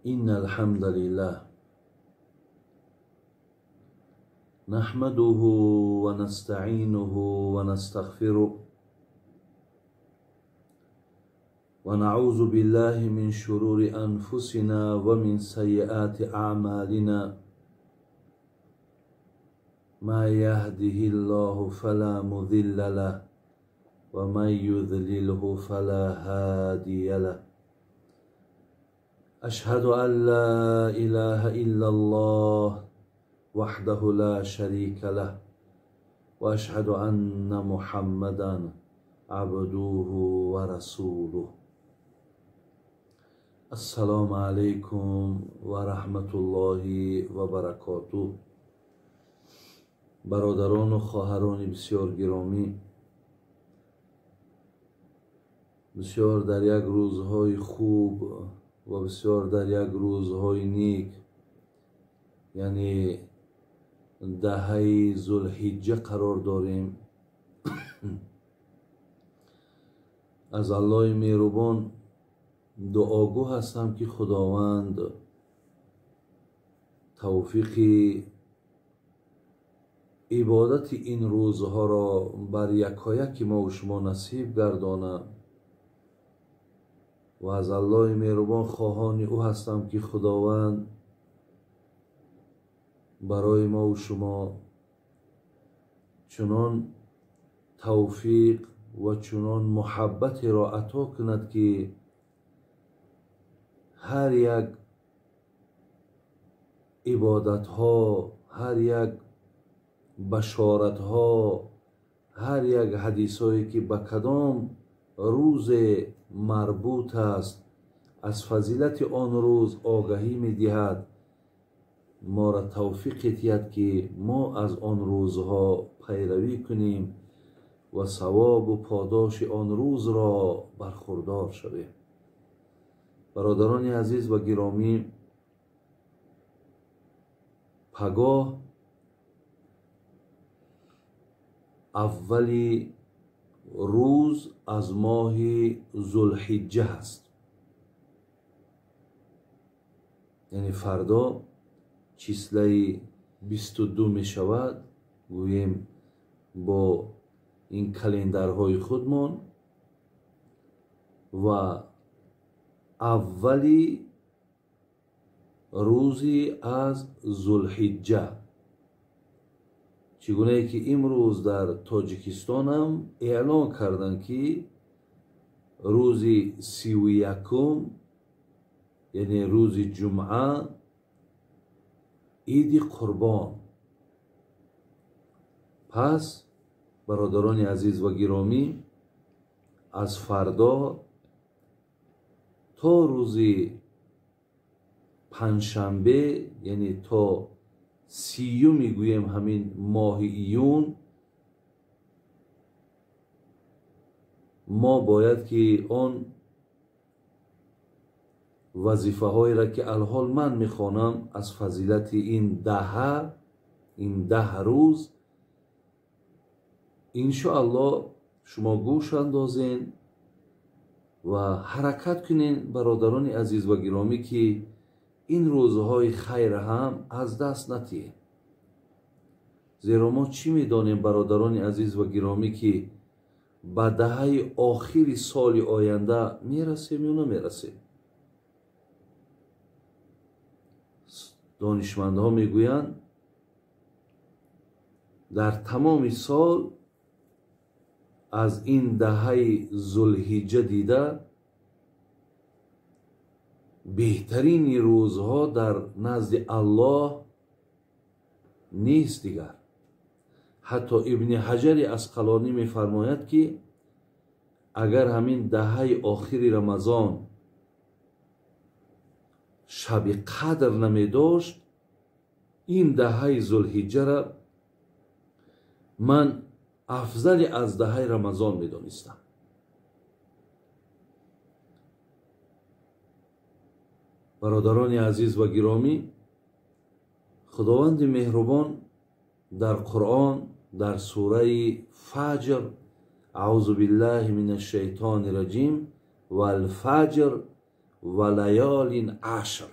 إن الحمد لله نحمده ونستعينه ونستغفره ونعوذ بالله من شرور أنفسنا ومن سيئات أعمالنا ما يهده الله فلا مضل له ومن يضلله فلا هادي له أشهد أن لا إله إلا الله وحده لا شريك له وأشهد أن محمدا عبده ورسوله. السلام عليكم ورحمة الله وبركاته. Бародарону хоҳарони бисёр гиромӣ, бисёр дар як рӯзҳои хуб ва бисёр дар як рӯзҳои нек, яъне даҳаи Зулҳиҷҷа қарор дорем. Аз Аллоҳи меҳрубон дуогӯ ҳастам, ки Худованд тавфиқи ибодати ин рӯзҳоро бар якояки мо шумо насиб гардонад ва аз Аллоҳи меҳрубон хоҳони ӯ ҳастам, ки Худованд барои мо шумо чунон тавфиқ ва чунон муҳаббатеро ато кунад, ки ҳар як ибодатҳо, ҳар як башоратҳо, ҳар як ҳадисҳое ки ба кадом рӯзе марбут аст, аз фазилати он рӯз огаҳӣ медиҳад, моро тавфиқ диҳад, ки мо аз он рӯзҳо пайравӣ кунем ва савобу подоши он рӯзро бархурдор шавем. Бародарони азиз ва гиромӣ, пагоҳ аввали рӯз аз моҳи Зулҳиҷҷа ҳаст, яъне фардо числаи 22 мешавад, гӯем бо ин календарҳои худмон, ва аввали рӯзи аз Зулҳиҷҷа, чӣ гунае ки имрӯз дар Тоҷикистонам эълон карданд, ки рӯзи 31, яъне рӯзи ҷумъа, иди Қурбон. Пас бародарони азиз ва гиромӣ, аз фардо то рӯзи панҷшанбе, яъне то 30 гӯем ҳамин моҳи июн, мо бояд ки он вазифаҳоеро ки алҳол ман мехонам аз фазилати ин даҳа, ин 10 рӯз, иншоаллоҳ шумо гӯш андозен ва ҳаракат кунен, бародарони азиз ва гиромӣ, ки ин рӯзҳои хайр ҳам аз даст натиҳем. Зеро мо чӣ медонем, бародарони азиз ва гиромӣ, ки ба даҳаи охири соли оянда мерасем ё намерасем? Донишмандҳо мегӯянд, дар тамоми сол аз ин даҳаи Зулҳиҷҷа дида беҳтарини рӯзҳо дар назди Аллоҳ нест дигар. Ҳатто Ибни Ҳаҷари Асқалонӣ мефармояд, ки агар ҳамин даҳаи охири Рамазон шаби қадр намедошт, ин даҳаи Зулҳиҷҷара ман афзали аз даҳаи Рамазон медонистам. Бародарони азиз ва гиромӣ, Худованди меҳрубон дар Қуръон дар сураи Фаҷр, аъузу биллаҳи минаш шайтони раҷим, валфаҷр ва лаёлин ашр.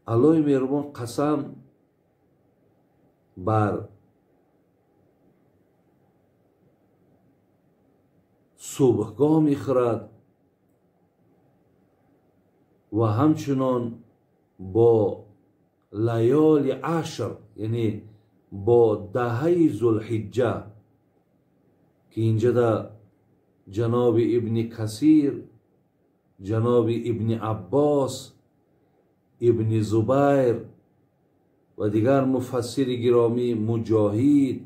Аллоҳи меҳрубон қасам бар субҳгоҳ мехӯрад ва ҳамчунон бо лаёли ашр, яъне бо даҳаи Зулҳиҷҷа, ки инҷада ҷаноби Ибни Касир, ҷаноби Ибни Аббос, Ибни Зубайр ва дигар муфассири гиромӣ Муҷоҳид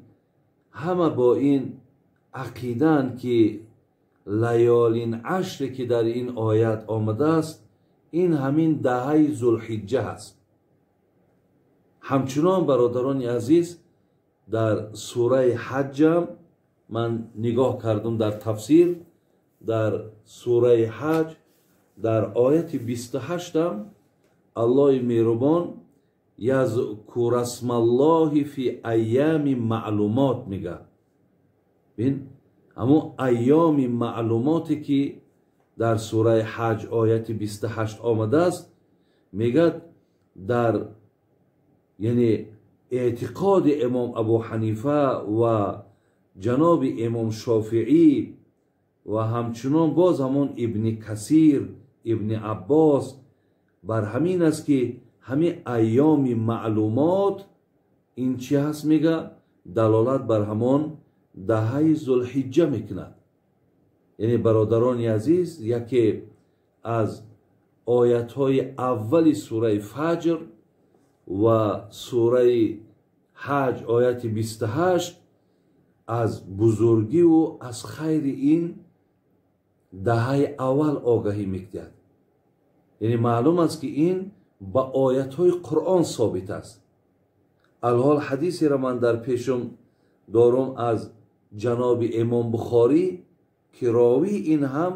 ҳама бо ин ақидаанд, ки лаёлин ашре ки дар ин оят омадааст, ин ҳамин даҳаи Зулҳиҷҷа аст. Ҳамчунон бародарони азиз, дар сураи ҳаҷҷам ман нигоҳ кардам дар тафсир, дар сураи ҳаҷ дар ояти 28 Аллоҳи меҳрубон язкурасмаллоҳи фи айёми маълумот мегӯяд. Бин, ҳамон айёми маълумоте ки дар сураи ҳаҷ ояти 28 омадааст, мегӯяд дар, яъне эътиқоди имом Абу Ҳанифа ва ҷаноби имом Шофиӣ ва ҳамчунон боз ҳамон Ибни Касир, Ибни Аббос бар ҳамин аст, ки ҳамин айёми маълумот ин чи ҳаст, мега далолат бар ҳамон даҳаи Зулҳиҷҷа мекунад. Яъне бародарони азиз, яке аз оятҳои аввали сураи Фаҷр ва сураи ҳаҷ ояти 28 аз бузургиву аз хайри ин даҳаи аввал огаҳӣ мекунад. Яъне маълум аст, ки ин ба оятҳои Қуръон собит аст. Алҳол ҳадисеро ман дар пешум дорум аз ҷаноби имом Бухорӣ, ки ровии ин ҳам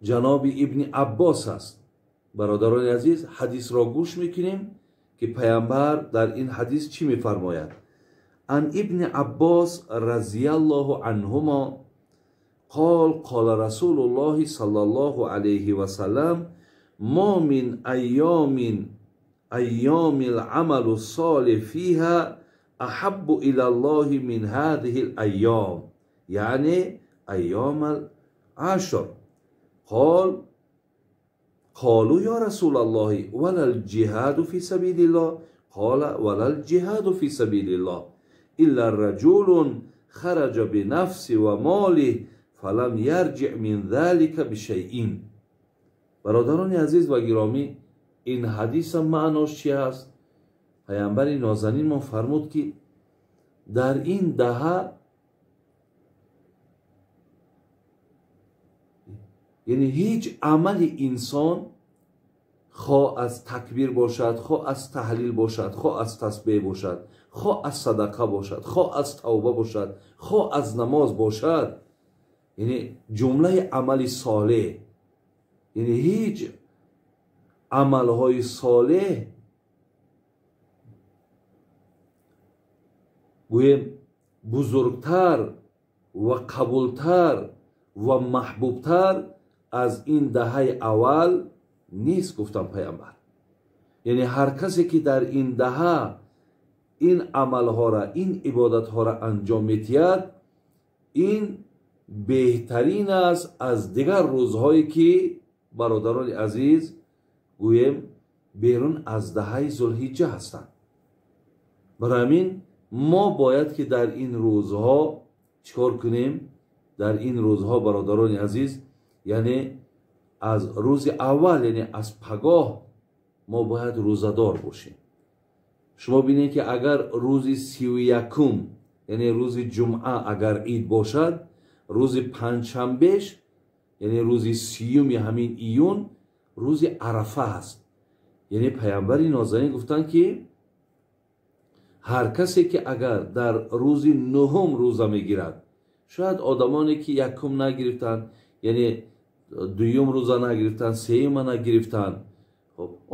ҷаноби Ибни Аббос аст. Бародарони азиз, ҳадисро гӯш мекунем, ки паямбар дар ин ҳадис чӣ мефармояд. Ан Ибни Аббос разияллоҳу анҳумо қол қола расулуллоҳи саллаллоҳу алайҳи васаллам мо мин айёмин айёмил амалу солиҳ фиҳа аҳаббу илаллоҳи мин ҳазиҳил айём, яъне айёмал ашр. Қол қолу ё расулаллоҳи валал ҷиҳаду фи сабилиллоҳ? Қола валал ҷиҳаду фи сабилиллоҳ илла раҷулун хараҷа бинафси ва молиҳ фалам ярҷиъ мин залика бишайин. Бародарони азиз ва гиромӣ, ин ҳадисам маънош чи аст? Паямбари нозанинмон фармуд, ки дар ин даҳа, яъне ҳеҷ амали инсон, хо аз такбир бошад, хо аз таҳлил бошад, хо аз тасбеҳ бошад, хо аз садақа бошад, хо аз тавба бошад, хо аз намоз бошад, яъне ҷумлаи амали солеҳ, яъне ҳеҷ амалҳои солеҳ гӯем бузургтар ва қабултар ва маҳбубтар аз ин даҳаи аввал нест, гуфтам паямбар. Яъне ҳар касе ки дар ин даҳа ин амалҳоро, ин ибодатҳоро анҷом медиҳад, ин беҳтарин аст аз дигар рӯзҳое ки бародарони азиз гӯем берун аз даҳаи Зулҳиҷҷа ҳастанд. Барои ҳамин мо бояд ки дар ин рӯзҳо чӣ кор кунем? Дар ин рӯзҳо бародарони азиз, яъне аз рӯзи аввал, яъне аз пагоҳ мо бояд рӯзадор бошем. Шумо бинед, ки агар рӯзи 31, яъне рӯзи ҷумъа агар ид бошад, рӯзи панҷшанбеш, яъне рӯзи 30 ҳамин июн, рӯзи арафа аст. Яъне паямбари нозанин гуфтанд, ки ҳар касе ки агар дар рӯзи 9 рӯза мегирад, шояд одамоне ки якум нагирифтанд, яъне дуюм рӯза нагирифтанд, сеюма нагирифтанд,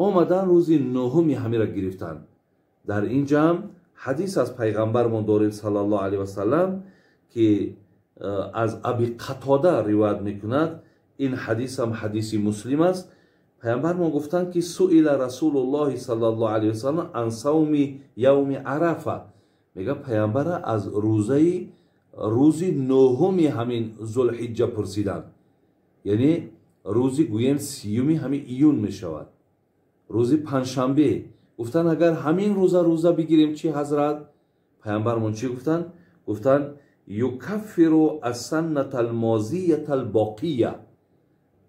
омадан рӯзи 9 ҳамира гирифтанд. Дар ин ҷамъ ҳадис аз пайғамбармон дорем саллаллоҳу алайҳи васаллам, ки аз Аби Қатода ривоят мекунад. Ин ҳадис ҳам ҳадиси Муслим аст. Пайғамбармон гуфтанд, ки суила Расулуллоҳи саллаллоҳу алайҳи васаллам ан савми явми Арафа. Мега пайғамбара аз рӯзаи рӯзи нӯҳуми ҳамин Зулҳиҷҷа пурсиданд, яъне рӯзи гӯем 30-уми ҳамин июн мешавад, рӯзи панҷшанбе. Гуфтанд, агар ҳамин рӯза рӯза бигирем чӣ, ҳазрат? Пайғамбармон чӣ гуфтанд? Гуфтанд: юкаффиру ассанната алмозията албоқия.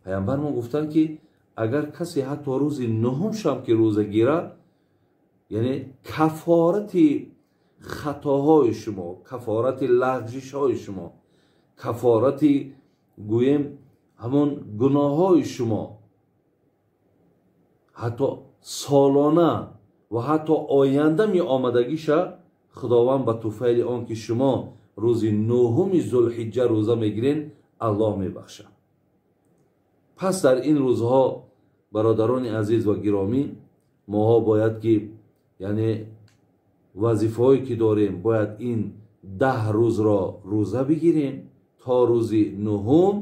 Пайғамбармон гуфтанд, ки агар касе ҳатто рӯзи нӯҳум шаб ки рӯза гирад, яъне кафорати хатоҳои шумо, кафорати лағжишҳои шумо, кафорати гӯем ҳамон гуноҳҳои шумо ҳатто солона ва ҳатто оянда меомадагиша Худованд ба туфайли он ки шумо рӯзи нӯҳуми Зулҳиҷҷа рӯза мегирен, Аллоҳ мебахшад. Пас дар ин рӯзҳо, бародарони азиз ва гиромӣ, моҳо бояд ки, яъне вазифаҳое ки дорем, бояд ин 10 рӯзро рӯза бигирем то рӯзи нӯҳум,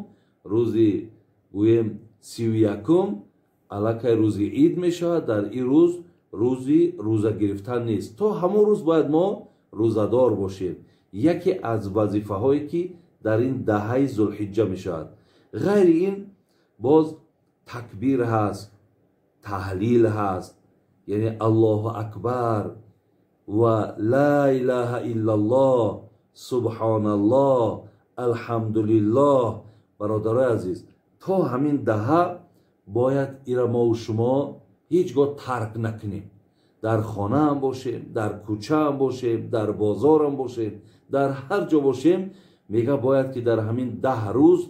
рӯзи гӯем 31-ум, аллакай рӯзи ид мешавад. Дар ин рӯз рӯзи рӯза гирифтан нест. То ҳамон рӯз бояд мо рӯзадор бошем. Яке аз вазифаҳое ки дар ин даҳаи Зулҳиҷҷа мешавад. Ғайри ин боз такбир ҳаст, таҳлил ҳаст, яъне Аллоҳу акбар ва ла илаҳа иллаллоҳ, субҳоналлоҳ, алҳамдулиллоҳ. Бародарои азиз, то ҳамин даҳа бояд ира мову шумо ҳеҷ гоҳ тарк накунем. Дар хонаам бошем, дар кӯчаам бошем, дар бозорам бошем, дар ҳар ҷо бошем, мега бояд ки дар ҳамин 10 рӯз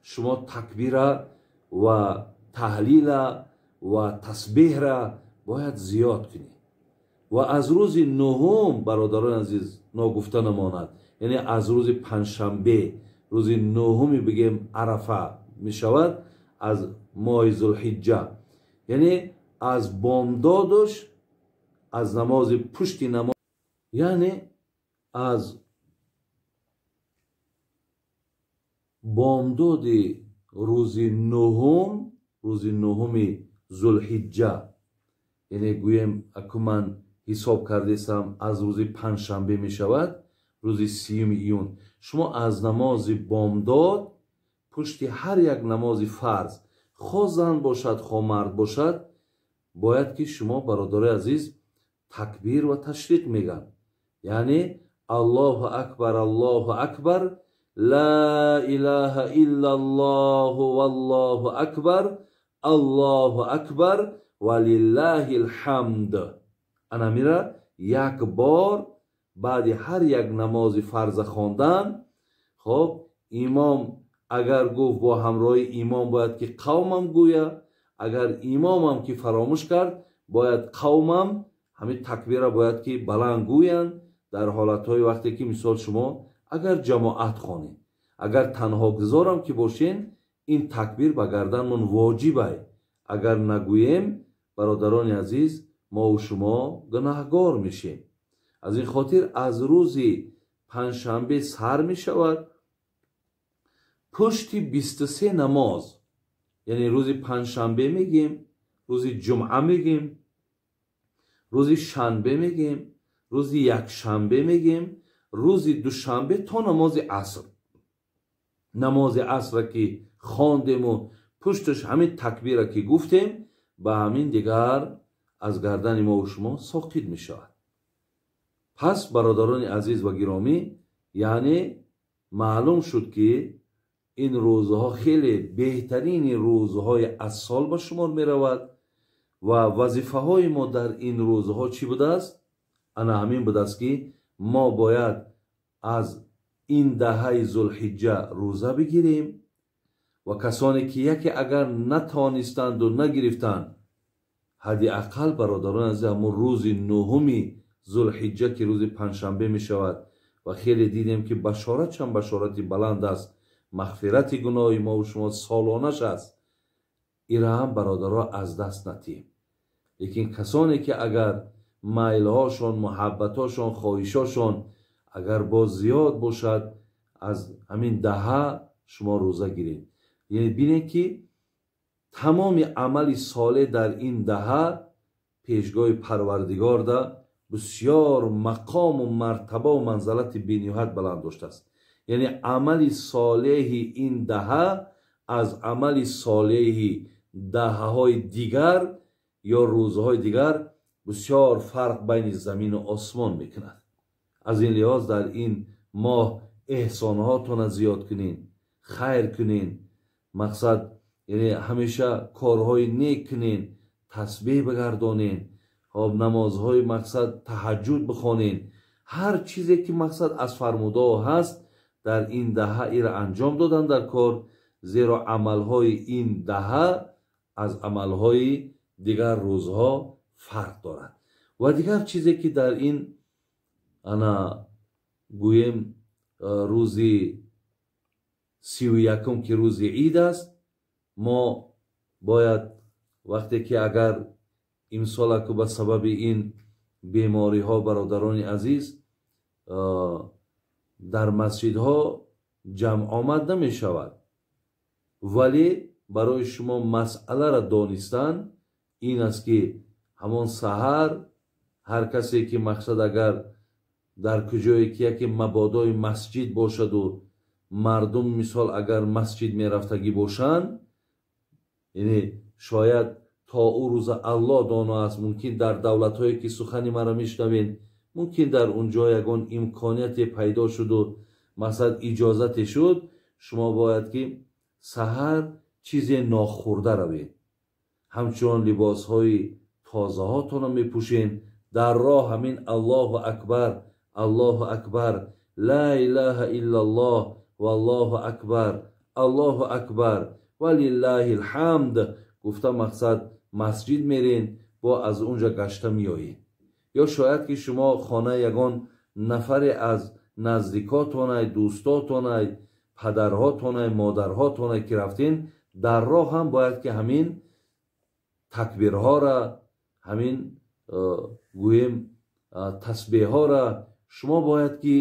шумо такбира ва таҳлила ва тасбеҳра бояд зиёд кунед. Ва аз рӯзи нӯҳум, бародарони азиз, ногуфта намонад, яъне аз рӯзи панҷшанбе, рӯзи нӯҳуми бигем Арафа мешавад аз моҳи Зулҳиҷҷа, яъне аз бомдодаш, аз намози пушти намоз, яъне аз бомдоди рӯзи нӯҳум, рӯзи нӯҳуми Зулҳиҷҷа, яъне гӯем аку ман ҳисоб кардесам, аз рӯзи панҷшанбе мешавад, рӯзи 30-уми июн, шумо аз намози бомдод пушти ҳар як намози фарз, хо зан бошад, хо мард бошад, бояд ки шумо, бародарои азиз, такбир ва ташриқ мегӯянд, яъне Аллоҳу акбар, Аллоҳу акбар, ла илаҳа иллаллоҳу валлоҳу акбар, Аллоҳу акбар ва лиллаҳил ҳамд. Анамира як бор баъди ҳар як намози фарза хондан, хоб, имом агар гуфт, бо ҳамроҳи имом бояд ки қавмам гӯя, агар имомам ки фаромӯш кард, бояд қавмам ҳамин такбира бояд ки баланд гӯянд. Дар ҳолатҳои вақте ки мисол шумо агар ҷамоат хонед, агар танҳогузорам ки бошен, ин такбир ба гарданмон воҷибай. Агар нагӯем, бародарони азиз, мову шумо гунаҳгор мешем. Аз ин хотир аз рӯзи панҷшанбе сар мешавад пушти 23 намоз, яъне рӯзи панҷшанбе мегем, рӯзи ҷумъа мегем, рӯзи шанбе мегем, рӯзи якшанбе мегем, рӯзи душанбе то намози аср. Намози асра ки хондему пушташ ҳамин такбира ки гуфтем, ба ҳамин дигар аз гардани мову шумо соқит мешавад. Пас бародарони азиз ва гиромӣ, яъне маълум шуд ки ин рӯзҳо хеле беҳтарини рӯзҳои аз сол ба шумор меравад ва вазифаҳои мо дар ин рӯзҳо чӣ будааст? Ана ҳамин будааст ки мо бояд аз ин даҳаи Зулҳиҷҷа рӯза бигирем ва касоне ки яке агар натонистанду нагирифтанд, ҳадди ақал, бародарон азиз, ҳамон рӯзи нӯҳуми Зулҳиҷҷа ки рӯзи панҷшанбе мешавад ва хеле дидем ки башорат чанд башорати баланд аст, мағфирати гуноҳи мову шумо солонаш аст, ира ҳам бародаро аз даст натиҳем. Лекин касоне ки агар майлҳошон, муҳаббатҳошон, хоҳишҳошон агар боз зиёд бошад, аз ҳамин даҳа шумо рӯза гиред. Яъне бинед ки Тамоми амали солеҳ дар ин даҳа пешгоҳи Парвардигорда бисёр мақому мартабаву манзалати бениҳоят баланд доштааст. Яъне амали солеҳи ин даҳа аз амали солеҳи даҳаҳои дигар ё рӯзҳои дигар бисёр фарқ байни замину осмон мекунад. Аз ин лиҳоз дар ин моҳ эҳсонҳотона зиёд кунен, хайр кунен, мақсад яъне ҳамеша корҳои нек кунен, тасбеҳ бигардонен, хоб намозҳои мақсад таҳаҷҷуд бихонен. Ҳар чизе ки мақсад аз фармудаҳо ҳаст дар ин даҳа ира анҷом додан дар кор, зеро амалҳои ин даҳа аз амалҳои дигар рӯзҳо фарқ дорад. Ва дигар чизе ки дар ин ана гӯем рӯзи 31 ки рӯзи ид аст, мо бояд вақте ки агар имсолаку ба сабаби ин бемориҳо, бародарони азиз, дар масҷидҳо ҷамъомад намешавад, вале барои шумо масъаларо донистан ин аст ки ҳамон саҳар ҳар касе ки мақсад агар дар куҷое ки яке мабодои масҷид бошаду мардум мисол агар масҷид мерафтагӣ бошанд, яъне шояд то ӯ рӯза Аллоҳ доно аст, мумкин дар давлатҳое ки сухани маро мешунавед, мумкин дар он ҷо ягон имконияте пайдо шуду масалан иҷозате шуд, шумо бояд ки саҳар чизе нохӯрда равед, ҳамчунон либосҳои тозаҳотонро мепӯшед, дар роҳ ҳамин Аллоҳу акбар, Аллоҳу акбар, ла илаҳа иллаллоҳ валлоҳу акбар, Аллоҳу акбар валиллаҳил ҳамд гуфта мақсад масҷид мерен, бо аз унҷа гашта меоед. Ё шояд ки шумо хонаи ягон нафаре аз наздикотонай, дӯстотонай, падарҳотонай, модарҳотонай ки рафтен, дар роҳ ҳам бояд ки ҳамин такбирҳора, ҳамин гӯем тасбеҳҳора шумо бояд ки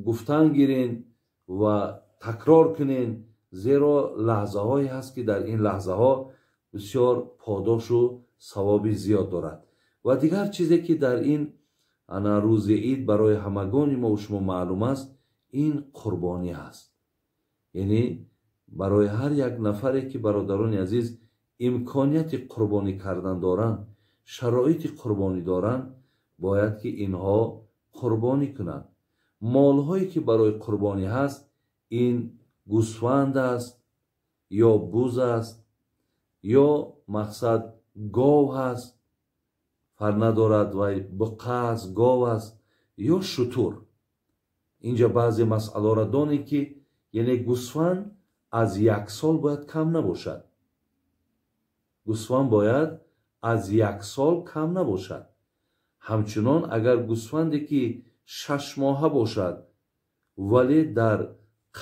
гуфтан гирен ва такрор кунен, зеро лаҳзаҳое ҳаст ки дар ин лаҳзаҳо бисёр подошу савоби зиёд дорад. Ва дигар чизе ки дар ин ана рӯзи ид барои ҳамагони мо шумо маълум аст, ин қурбонӣ аст. Яъне барои ҳар як нафаре ки бародарони азиз имконияти қурбонӣ кардан доранд, шароити қурбонӣ доранд, бояд ки инҳо қурбонӣ кунанд. Молҳое ки барои қурбонӣ ҳаст, ин гӯсфанд аст ё буз аст ё мақсад гов ҳаст, фарқ надорад вай буқа аст, гов аст ё шутур. Инҷа баъзе масъаларо донед ки яъне гӯсфанд аз 1 сол бояд кам набошад. Гӯсфанд бояд аз 1 сол кам набошад. Ҳамчунон агар гӯсфанде ки 6 моҳа бошад, вале дар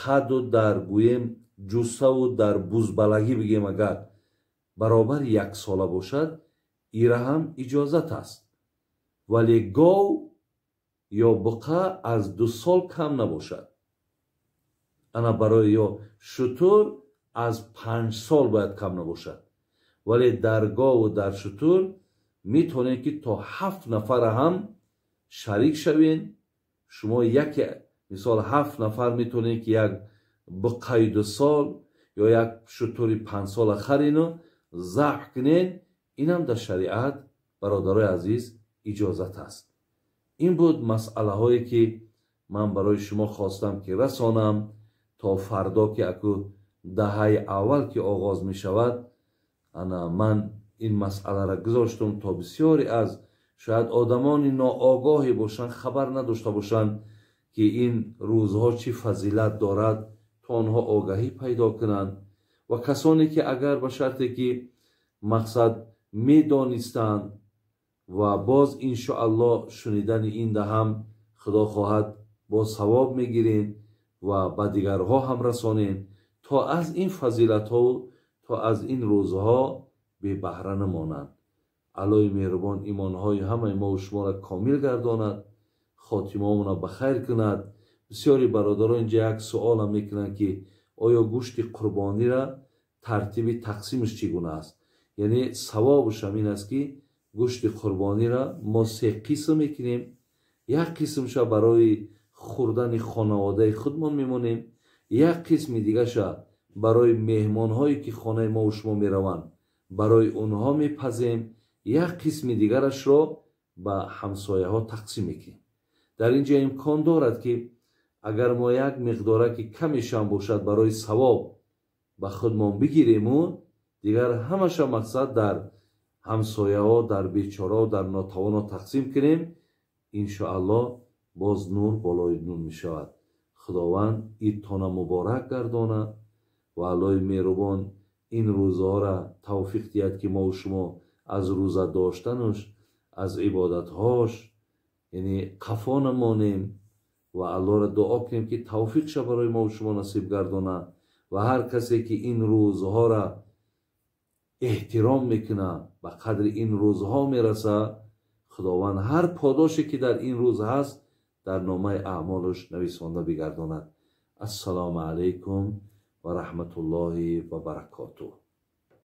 қаду дар гӯем ҷуссаву дар бузбалагӣ бигем агар баробар 1 сола бошад, ира ҳам иҷозат аст. Вале гов ё буқа аз 2 сол кам набошад. Ана барои ё шутур аз 5 сол бояд кам набошад. Вале дар гову дар шутур метавонед ки то 7 нафара ҳам шарик шавед. Шумо яке мисол 7 нафар метавонед ки як буқаи 2 сол ё як шутури 5 сола харену забҳ кунед. Инам дар шариат бародарои азиз иҷозат аст. Ин буд масъалаҳое ки ман барои шумо хостам ки расонам то фардо ки аку даҳаи аввал ки оғоз мешавад. Ана ман ин масъаларо гузоштум то бисёре аз шояд одамони ноогоҳе бошанд, хабар надошта бошанд ки ин рӯзҳо чӣ фазилат дорад, то онҳо огаҳӣ пайдо кунанд. Ва касоне ки агар ба шарте ки мақсад медонистанд ва боз иншоаллоҳ шунидани ин даҳам худо хоҳад бо савоб мегирем ва ба дигарҳо ҳам расонем, то аз ин фазилатҳо, то аз ин рӯзҳо бебаҳра намонанд. Аллоҳи меҳрубон имонҳои ҳамаи мо шуморо комил гардонад, хотимаомонро ба хайр кунад. Бисёри бародарон инҷа як суолам мекунанд ки оё гӯшти қурбониро Тартиби тақсимаш чӣ гуна аст? Яъне савобаш ҳамин аст, ки гӯшти қурбониро мо се қисм мекунем. Як қисмша барои хӯрдани хонаводаи худмон мемонем, як қисми дигаша барои меҳмонҳое, ки хонаи мову шумо мераванд, барои онҳо мепазем, як қисми дигарашро ба ҳамсояҳо тақсим мекунем. Дар ин ҷо имкон дорад, ки агар мо як миқдораки камешам бошад, барои савоб ба худмон бигирему дигар ҳамаша мақсад дар ҳамсояҳо, дар бечорао, дар нотавоно тақсим кунем, иншоаллоҳ, боз нур болои нур мешавад. Худованд идтона муборак гардонад ва Аллоҳи меҳрубон ин рӯзҳоро тавфиқ диҳад, ки мову шумо аз рӯза доштануш, аз ибодатҳош, яъне қафо намонем ва Аллоҳро дуо кунем, ки тавфиқша барои мову шумо насиб гардонад. Ва ҳар касе ки ин рӯзҳоро эҳтиром мекунад, ба қадри ин рӯзҳо мерасад, Худованд ҳар подоше, ки дар ин рӯз ҳаст, дар номаи аъмолаш нависонда бигардонад. Ассалому алайкум ва раҳматуллоҳи ва баракотуҳ.